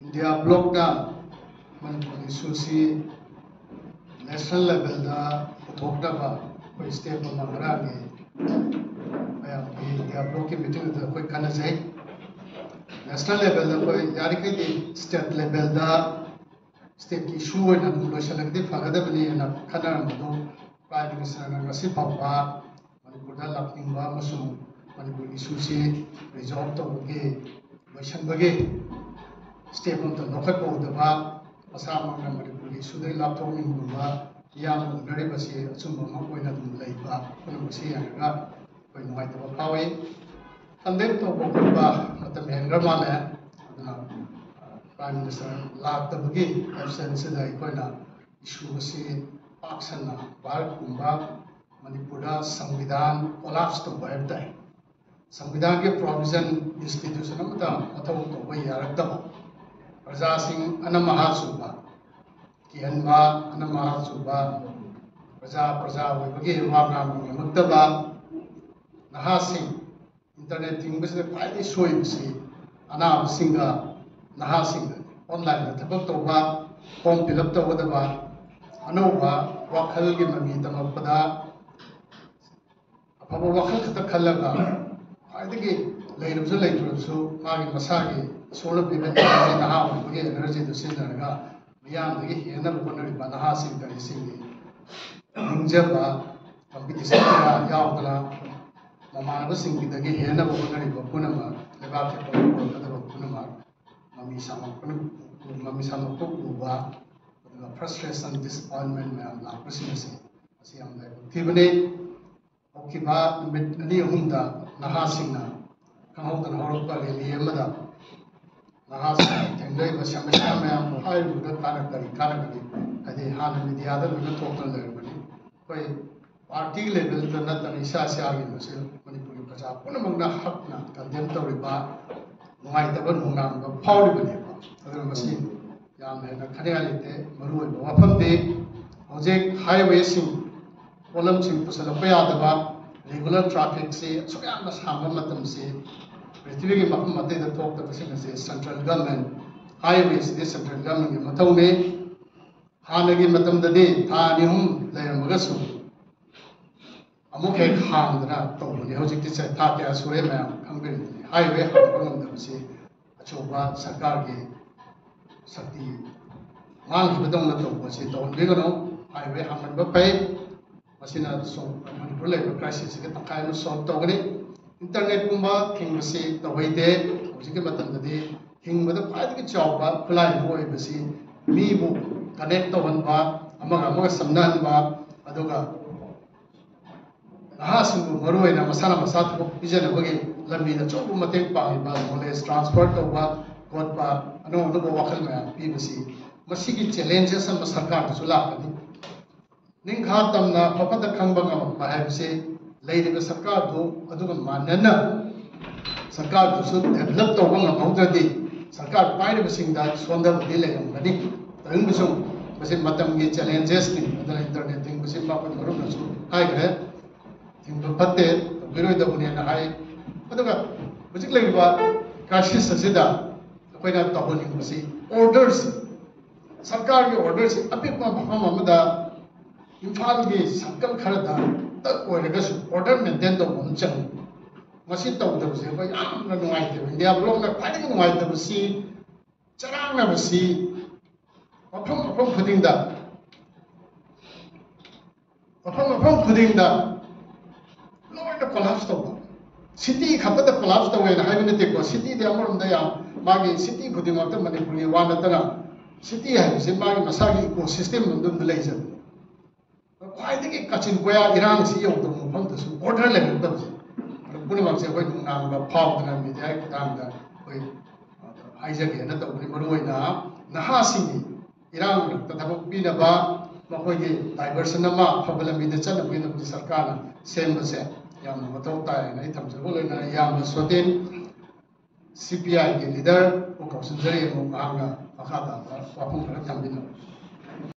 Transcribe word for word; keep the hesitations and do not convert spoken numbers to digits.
India ꯕ꯭ꯂꯣꯛꯅ ꯃꯅꯤꯄꯨꯔꯒꯤ ꯏꯁꯨꯁꯤ national ꯂꯦꯚꯦꯜꯗ ꯄꯨꯊꯣꯛꯅꯕ ꯑꯩꯈꯣꯏ ꯁ꯭ꯇꯦꯞ ꯑꯃ ꯉꯔꯥꯡꯒꯤ ꯃꯌꯥꯝꯒꯤ ꯏꯟꯗꯤꯌꯥ ꯕ꯭ꯂꯣꯛꯀꯤ ꯃꯤꯇꯤꯡ ꯑꯗꯨꯗ ꯑꯩꯈꯣꯏ ꯈꯟꯅꯖꯩ꯫ ꯅꯦꯁꯅꯦꯜ ꯂꯦꯚꯦꯜꯗ ꯑꯩꯈꯣꯏ ꯌꯥꯔꯤꯈꯩꯗꯤ ꯁ꯭ꯇꯦꯠ ꯂꯦꯚꯦꯜꯗ ꯁ꯭ꯇꯦꯠꯀꯤ ꯏꯁꯨ ꯑꯣꯏꯅ ꯑꯗꯨꯝ ꯂꯣꯏꯁꯤꯜꯂꯒꯗꯤ ꯐꯒꯗꯕꯅꯤꯅ ꯈꯟꯅꯔꯝꯕꯗꯨ ꯄ꯭ꯔꯥꯏꯝ ꯃꯤꯅꯤꯁꯇꯔꯅ ꯉꯁꯤ ꯐꯥꯎꯕ ꯃꯅꯤꯄꯨꯔꯗ ꯂꯥꯛꯅꯤꯡꯕ ꯑꯃꯁꯨꯡ ꯃꯅꯤꯄꯨꯔꯒꯤ ꯏꯁꯨꯁꯤ ꯔꯤꯖꯣꯜꯕ ꯇꯧꯕꯒꯤ, ꯂꯣꯏꯁꯤꯟꯕꯒꯤ ꯁ꯭ꯇꯦꯞ ꯑꯃꯠꯇ ꯂꯧꯈꯠꯄ ꯎꯗꯕ, ꯃꯁꯥꯃꯛꯅ ꯃꯅꯤꯄꯨꯔꯒꯤ ꯏꯁꯨꯗꯒꯤ ꯂꯥꯞꯊꯣꯛꯅꯤꯡꯕ ꯃꯤꯌꯥꯝꯅ ꯎꯅꯔꯤꯕꯁꯤ ꯑꯆꯨꯝꯕ ꯑꯃ ꯑꯣꯏꯅ ꯑꯗꯨꯝ ꯂꯩꯕ, ꯄꯨꯝꯅꯃꯛꯁꯤ ꯌꯦꯡꯉꯒ ꯑꯩꯈꯣꯏ ꯅꯨꯡꯉꯥꯏꯇꯕ ꯐꯥꯎꯏ꯫ ꯀꯟꯗꯦꯝ ꯇꯧꯕ ꯈꯣꯠꯄ ꯃꯇꯝ ꯍꯦꯟꯈ꯭ꯔ ꯃꯥꯜꯂꯦ꯫ ꯑꯗꯨꯅ ꯄ꯭ꯔꯥꯏꯝ ꯃꯤꯅꯤꯁꯇꯔ ꯂꯥꯛꯇꯕꯒꯤ ꯑꯦꯕꯁꯦꯟꯁꯁꯤꯗ ꯑꯩꯈꯣꯏꯅ ꯏꯁꯨ ꯑꯁꯤ ꯄꯥꯛ ꯁꯟꯅ, ꯚꯥꯔꯠꯀꯨꯝꯕ ꯃꯅꯤꯄꯨꯔꯗ ꯁꯪꯕꯤꯙꯥꯟ ꯀꯣꯂꯥꯞꯁ ꯇꯧꯕ ꯍꯥꯏꯕ ꯇꯥꯏ꯫ ꯁꯪꯕꯤꯙꯥꯟꯒꯤ ꯄ꯭ꯔꯣꯚꯤꯖꯟ, ꯏꯟꯁꯇꯤꯇ꯭ꯌꯨꯁꯟ ꯑꯃꯠꯇ ꯃꯊꯧ ꯇꯧꯕ ꯌꯥꯔꯛꯇꯕ, ꯄ꯭ꯔꯖꯥꯁꯤꯡ ꯑꯅꯝ ꯑꯍꯥ ꯆꯨꯕ, ꯀꯤꯍꯟꯕ, ꯑꯅꯝ ꯑꯍꯥ ꯆꯨꯕ, ꯄ꯭ꯔꯖꯥ ꯄ꯭ꯔꯖꯥ ꯑꯣꯏꯕꯒꯤ ꯋꯥ ꯉꯥꯡꯕ ꯉꯝꯃꯛꯇꯕ, ꯅꯍꯥꯁꯤꯡ ꯏꯟꯇꯔꯅꯦꯠ ꯊꯤꯡꯕꯁꯤꯗ ꯈ꯭ꯋꯥꯏꯗꯒꯤ ꯁꯣꯏꯕꯁꯤ ꯑꯅꯥꯕꯁꯤꯡꯒ ꯅꯍꯥꯁꯤꯡꯒ ꯑꯣꯟꯂꯥꯏꯟꯗ ꯊꯕꯛ ꯇꯧꯕ, ꯐꯣꯔꯝ ꯐꯤꯜ ꯑꯞ ꯇꯧꯒꯗꯕ, ꯑꯅꯧꯕ ꯋꯥꯈꯜꯒꯤ ꯃꯃꯤ ꯇꯝꯃꯛꯄꯗ ꯑꯐꯕ ꯋꯥꯈꯜ ꯈꯛꯇ ꯈꯜꯂꯒ ꯈ꯭ꯋꯥꯏꯗꯒꯤ ꯂꯩꯔꯕꯁꯨ ꯂꯩꯇ꯭ꯔꯕꯁꯨ ꯃꯥꯒꯤ ꯃꯁꯥꯒꯤ ꯏꯁꯣꯔꯅ ꯄꯤꯕ ꯑꯦꯅꯔꯖꯤ, ꯅꯍꯥ ꯑꯣꯏꯕꯒꯤ ꯑꯦꯅꯔꯖꯤꯗꯨ ꯁꯤꯖꯤꯟꯅꯔꯒ ꯃꯤꯌꯥꯝꯗꯒꯤ ꯍꯦꯟꯅꯕ ꯍꯣꯠꯅꯔꯤꯕ ꯅꯍꯥꯁꯤꯡ ꯀꯔꯤꯁꯤꯡꯒꯤ ꯅꯤꯡꯖꯕ, ꯀꯝꯄꯤꯇꯤꯁꯟ ꯀꯌꯥ ꯌꯥꯎꯗꯅ ꯃꯃꯥꯟꯅꯕꯁꯤꯡꯒꯤꯗꯒꯤ ꯍꯦꯟꯅꯕ ꯍꯣꯠꯅꯔꯤꯕ ꯄꯨꯝꯅꯃꯛ, ꯂꯩꯕꯥꯛꯀꯤ ꯊꯕꯛ ꯄꯨꯔꯛꯀꯗꯕ ꯄꯨꯝꯅꯃꯛ ꯃꯃꯤ ꯁꯥꯃꯛꯄꯅ, ꯃꯃꯤ ꯁꯥꯃꯛꯄ ꯎꯕ, ꯑꯗꯨꯒ ꯐ꯭ꯔꯁꯇ꯭ꯔꯦꯁꯟ, ꯗꯤꯁꯑꯦꯄꯣꯏꯟꯃꯦꯟ ꯃꯌꯥꯝ ꯂꯥꯛꯄꯁꯤꯡ ꯑꯁꯤ, ꯑꯁꯤ ꯌꯥꯝ ꯂꯥꯏꯕꯛ ꯊꯤꯕꯅꯤ꯫ ꯍꯧꯈꯤꯕ ꯅꯨꯃꯤꯠ ꯑꯅꯤ ꯑꯍꯨꯝꯗ ꯅꯍꯥꯁꯤꯡꯅ ꯈꯪꯍꯧꯗꯅ ꯍꯧꯔꯛꯄ ꯔꯦꯂꯤ ꯑꯃꯗ ꯅꯍꯥꯁꯤꯡꯅ ꯊꯦꯡꯅꯔꯤꯕ ꯁꯃꯁ꯭ꯌꯥ ꯃꯌꯥꯝꯗꯣ ꯍꯥꯏꯔꯨꯕꯗ ꯀꯥꯟꯅ ꯀꯔꯤ ꯀꯥꯟꯅꯒꯅꯤ? ꯍꯥꯏꯗꯤ ꯍꯥꯟꯅ ꯃꯤꯗꯤꯌꯥꯗ ꯂꯣꯏꯅ ꯊꯣꯛꯇꯅ ꯂꯩꯔꯕꯅꯤ꯫ ꯑꯩꯈꯣꯏ ꯄꯥꯔꯇꯤ ꯂꯦꯚꯦꯜꯗ ꯅꯠꯇꯅ ꯏꯁꯥ ꯏꯁꯥꯒꯤ ꯃꯁꯦꯜ ꯃꯅꯤꯄꯨꯔꯒꯤ ꯄ꯭ꯔꯖꯥ ꯄꯨꯝꯅꯃꯛꯅ ꯍꯛꯅ ꯀꯟꯗꯦꯝ ꯇꯧꯔꯤꯕ, ꯅꯨꯡꯉꯥꯏꯇꯕ ꯅꯨꯡꯅꯥꯡꯕ ꯐꯥꯎꯔꯤꯕꯅꯦꯕ꯫ ꯑꯗꯨꯅ ꯃꯁꯤ ꯌꯥꯝꯅ ꯍꯦꯟꯅ ꯈꯟꯅꯤꯡꯉꯥꯏ ꯂꯩꯇꯦ꯫ ꯃꯔꯨꯑꯣꯏꯕ ꯋꯥꯐꯝꯗꯤ ꯍꯧꯖꯤꯛ ꯍꯥꯏꯋꯦꯁꯤꯡ, ꯄꯣꯠꯂꯝꯁꯤꯡ ꯄꯨꯁꯜꯂꯛꯄ ꯌꯥꯗꯕ, ꯔꯤꯒꯨꯂꯔ ꯇ꯭ꯔꯥꯐꯤꯛꯁꯤ ꯑꯁꯨꯛ ꯌꯥꯝꯅ ꯁꯥꯡꯕ ꯃꯇꯝꯁꯤ ꯄ꯭ꯔꯤꯊꯤꯕꯤꯒꯤ ꯃꯐꯝ ꯑꯇꯩꯗ ꯊꯣꯛꯇꯕꯁꯤꯡ ꯑꯁꯤ ꯁꯦꯟꯇ꯭ꯔꯦꯜ ꯒꯚꯔꯟꯃꯦꯟ ꯍꯥꯏꯋꯦꯁꯤꯗꯤ ꯁꯦꯟꯇ꯭ꯔꯦꯜ ꯒꯚꯔꯟꯃꯦꯟꯒꯤ ꯃꯊꯧꯅꯤ꯫ ꯍꯥꯟꯅꯒꯤ ꯃꯇꯝꯗꯗꯤ ꯊꯥ ꯑꯅꯤ ꯑꯍꯨꯝ ꯂꯩꯔꯝꯃꯒꯁꯨ ꯑꯃꯨꯛ ꯍꯦꯛ ꯍꯥꯡꯗꯅ ꯇꯧꯕꯅꯤ꯫ ꯍꯧꯖꯤꯛꯇꯤ ꯁꯦ ꯊꯥ ꯀꯌꯥ ꯁꯨꯔꯦ ꯃꯌꯥꯝ ꯈꯪꯕꯤꯔꯤꯗꯨꯅꯤ꯫ ꯍꯥꯏꯋꯦ ꯍꯥꯡꯕ ꯉꯝꯗꯕꯁꯤ ꯑꯆꯧꯕ ꯁꯔꯀꯥꯔꯒꯤ ꯁꯛꯇꯤ ꯃꯥꯡꯈꯤꯕꯗꯧꯅ ꯇꯧꯕꯁꯤ ꯇꯧꯍꯟꯕꯤꯒꯅꯨ꯫ ꯍꯥꯏꯋꯦ ꯍꯥꯡꯍꯟꯕ ꯐꯩ꯫ ꯃꯁꯤꯅ ꯁꯣꯝ ꯃꯅꯤꯄꯨꯔ ꯂꯩꯔꯤꯕ ꯀ꯭ꯔꯥꯏꯁꯤꯁꯁꯤꯒꯤ ꯇꯪꯈꯥꯏ ꯑꯃ ꯁꯣꯜꯕ ꯇꯧꯒꯅꯤ꯫ ꯏꯟꯇꯔꯅꯦꯠꯀꯨꯝꯕ ꯊꯤꯡꯕꯁꯤ ꯇꯧꯍꯩꯗꯦ꯫ ꯍꯧꯖꯤꯛꯀꯤ ꯃꯇꯝꯗꯗꯤ ꯍꯤꯡꯕꯗ ꯈ꯭ꯋꯥꯏꯗꯒꯤ ꯆꯥꯎꯕ ꯈꯨꯠꯂꯥꯏ ꯑꯃ ꯑꯣꯏꯕꯁꯤ ꯃꯤꯕꯨ ꯀꯅꯦꯛ ꯇꯧꯍꯟꯕ, ꯑꯃꯒ ꯑꯃꯒ ꯁꯝꯅꯍꯟꯕ, ꯑꯗꯨꯒ ꯅꯍꯥꯁꯤꯡꯕꯨ ꯃꯔꯨꯑꯣꯏꯅ ꯃꯁꯥꯅ ꯃꯁꯥ ꯊꯕꯛ ꯄꯤꯖꯅꯕꯒꯤ ꯂꯝꯕꯤꯗ ꯑꯆꯧꯕ ꯃꯇꯦꯡ ꯄꯥꯡꯂꯤꯕ ꯅꯣꯂꯦꯖ ꯇ꯭ꯔꯥꯟꯁꯐꯔ ꯇꯧꯕ ꯈꯣꯠꯄ, ꯑꯅꯧ ꯑꯅꯧꯕ ꯋꯥꯈꯜ ꯃꯌꯥꯝ ꯄꯤꯕꯁꯤ, ꯃꯁꯤꯒꯤ ꯆꯦꯂꯦꯟꯖꯦꯁ ꯑꯃ ꯁꯔꯀꯥꯔꯗꯁꯨ ꯂꯥꯛꯀꯅꯤ꯫ ꯅꯤꯡꯈꯥ ꯇꯝꯅ ꯐꯐꯠꯇ ꯈꯪꯕ ꯉꯝꯃꯛꯄ ꯍꯥꯏꯕꯁꯤ ꯂꯩꯔꯤꯕ ꯁꯔꯀꯥꯔꯗꯨ ꯑꯗꯨꯒ ꯃꯥꯟꯅꯅ ꯁꯔꯀꯥꯔꯗꯨꯁꯨ ꯗꯦꯕꯂꯞ ꯇꯧꯕ ꯉꯝꯍꯧꯗ꯭ꯔꯗꯤ ꯁꯔꯀꯥꯔ ꯄꯥꯏꯔꯤꯕꯁꯤꯡꯗ ꯁꯣꯟꯊꯕꯗꯤ ꯂꯩꯔꯝꯒꯅꯤ꯫ ꯇꯧꯏꯒꯨꯝꯕꯁꯨ ꯃꯁꯤ ꯃꯇꯝꯒꯤ ꯆꯦꯂꯦꯟꯖꯦꯁꯅꯤ꯫ ꯑꯗꯨꯅ ꯏꯟꯇꯔꯅꯦꯠ ꯊꯤꯡꯕꯁꯤ ꯃꯥꯄꯨ ꯃꯔꯨꯞꯅꯁꯨ ꯍꯥꯏꯈ꯭ꯔꯦ, ꯊꯤꯡꯕ ꯐꯠꯇꯦ, ꯇꯧꯕꯤꯔꯣꯏꯗꯕꯅꯦꯅ ꯍꯥꯏ꯫ ꯑꯗꯨꯒ ꯍꯧꯖꯤꯛ ꯂꯩꯔꯤꯕ ꯀ꯭ꯔꯥꯏꯁꯤꯁ ꯑꯁꯤꯗ ꯑꯩꯈꯣꯏꯅ ꯇꯧꯍꯟꯅꯤꯡꯕꯁꯤ ꯑꯣꯔꯗꯔꯁꯤ, ꯁꯔꯀꯥꯔꯒꯤ ꯑꯣꯔꯗꯔꯁꯤ ꯑꯄꯤꯛꯄ ꯃꯐꯝ ꯑꯃꯗ ꯏꯝꯐꯥꯜꯒꯤ ꯁꯔꯀꯜ ꯈꯔꯗ ꯇꯛ ꯑꯣꯏꯔꯒꯁꯨ ꯑꯣꯔꯗꯔ ꯃꯦꯟꯇꯦꯟ ꯇꯧꯕ ꯑꯃ ꯆꯪꯉꯤ꯫ ꯃꯁꯤ ꯇꯧꯗꯕꯁꯦ ꯑꯩꯈꯣꯏ ꯌꯥꯝꯅ ꯅꯨꯡꯉꯥꯏꯇꯦꯕ꯫ ꯏꯟꯗꯤꯌꯥ ꯕ꯭ꯂꯣꯛꯅ ꯈ꯭ꯋꯥꯏꯗꯒꯤ ꯅꯨꯡꯉꯥꯏꯇꯕꯁꯤ ꯆꯔꯥꯡꯅꯕꯁꯤ ꯃꯐꯝ ꯃꯐꯝ ꯈꯨꯗꯤꯡꯗ, ꯃꯐꯝ ꯃꯐꯝ ꯈꯨꯗꯤꯡꯗ ꯂꯣꯏꯅ ꯀꯣꯂꯥꯞꯁ ꯇꯧꯕ꯫ ꯁꯤꯇꯤ ꯈꯛꯇꯗ ꯀꯣꯂꯥꯞꯁ ꯇꯧꯋꯦꯅ ꯍꯥꯏꯕ ꯅꯠꯇꯦꯀꯣ꯫ ꯁꯤꯇꯤꯗꯤ ꯑꯃꯔꯣꯝꯗ ꯌꯥꯝ, ꯃꯥꯒꯤ ꯁꯤꯇꯤ ꯈꯨꯗꯤꯡꯃꯛꯇ ꯃꯅꯤꯄꯨꯔꯒꯤ ꯋꯥ ꯅꯠꯇꯅ ꯁꯤꯇꯤ ꯍꯥꯏꯕꯁꯤ ꯃꯥꯒꯤ ꯃꯁꯥꯒꯤ ꯏꯀꯣ ꯁꯤꯁꯇꯦꯝ ꯑꯃꯗ ꯂꯩꯖꯕꯅꯤ꯫ ꯈ꯭ꯋꯥꯏꯗꯒꯤ ꯀꯥꯆꯤꯟ ꯀꯣꯌꯥ ꯏꯔꯥꯡꯁꯤ ꯌꯧꯗꯕ ꯃꯐꯝꯗꯁꯨ ꯑꯣꯔꯗꯔ ꯂꯩꯔꯛꯇꯕꯁꯦ, ꯑꯗꯨ ꯄꯨꯝꯅꯃꯛꯁꯦ ꯑꯩꯈꯣꯏ ꯅꯨꯡꯅꯥꯡꯕ ꯐꯥꯎꯗꯅ ꯃꯦꯗꯤꯌꯥꯒꯤ ꯈꯨꯠꯊꯥꯡꯗ ꯑꯩꯈꯣꯏ ꯍꯥꯏꯖꯒꯦꯅ ꯇꯧꯕꯅꯤ꯫ ꯃꯔꯨꯑꯣꯏꯅ ꯅꯍꯥꯁꯤꯡꯒꯤ ꯏꯔꯥꯡ ꯃꯔꯛꯇ ꯊꯕꯛ ꯄꯤꯅꯕ, ꯃꯈꯣꯏꯒꯤ ꯗꯥꯏꯚꯔꯁꯟ ꯑꯃ ꯑꯐꯕ ꯂꯝꯕꯤꯗ ꯆꯠꯅꯕꯒꯤꯗꯃꯛꯇ ꯁꯔꯀꯥꯔꯅ ꯁꯦꯝꯕꯁꯦ ꯌꯥꯝꯅ ꯃꯊꯧ ꯇꯥꯏ ꯍꯥꯏꯅ ꯑꯩ ꯊꯝꯖꯕ꯫ ꯂꯣꯏꯅꯅ ꯏꯌꯥꯝꯕ ꯁꯣꯇꯦꯟ, ꯁꯤ ꯄꯤ ꯑꯥꯏꯒꯤ ꯂꯤꯗꯔꯕꯨ ꯀꯧꯁꯤꯟꯖꯔꯤ꯫ ꯑꯃꯨꯛ ꯃꯍꯥꯛꯅ ꯃꯈꯥ ꯇꯥꯕ ꯋꯥꯐꯝ ꯈꯔ ꯊꯝꯕꯤꯅꯕ꯫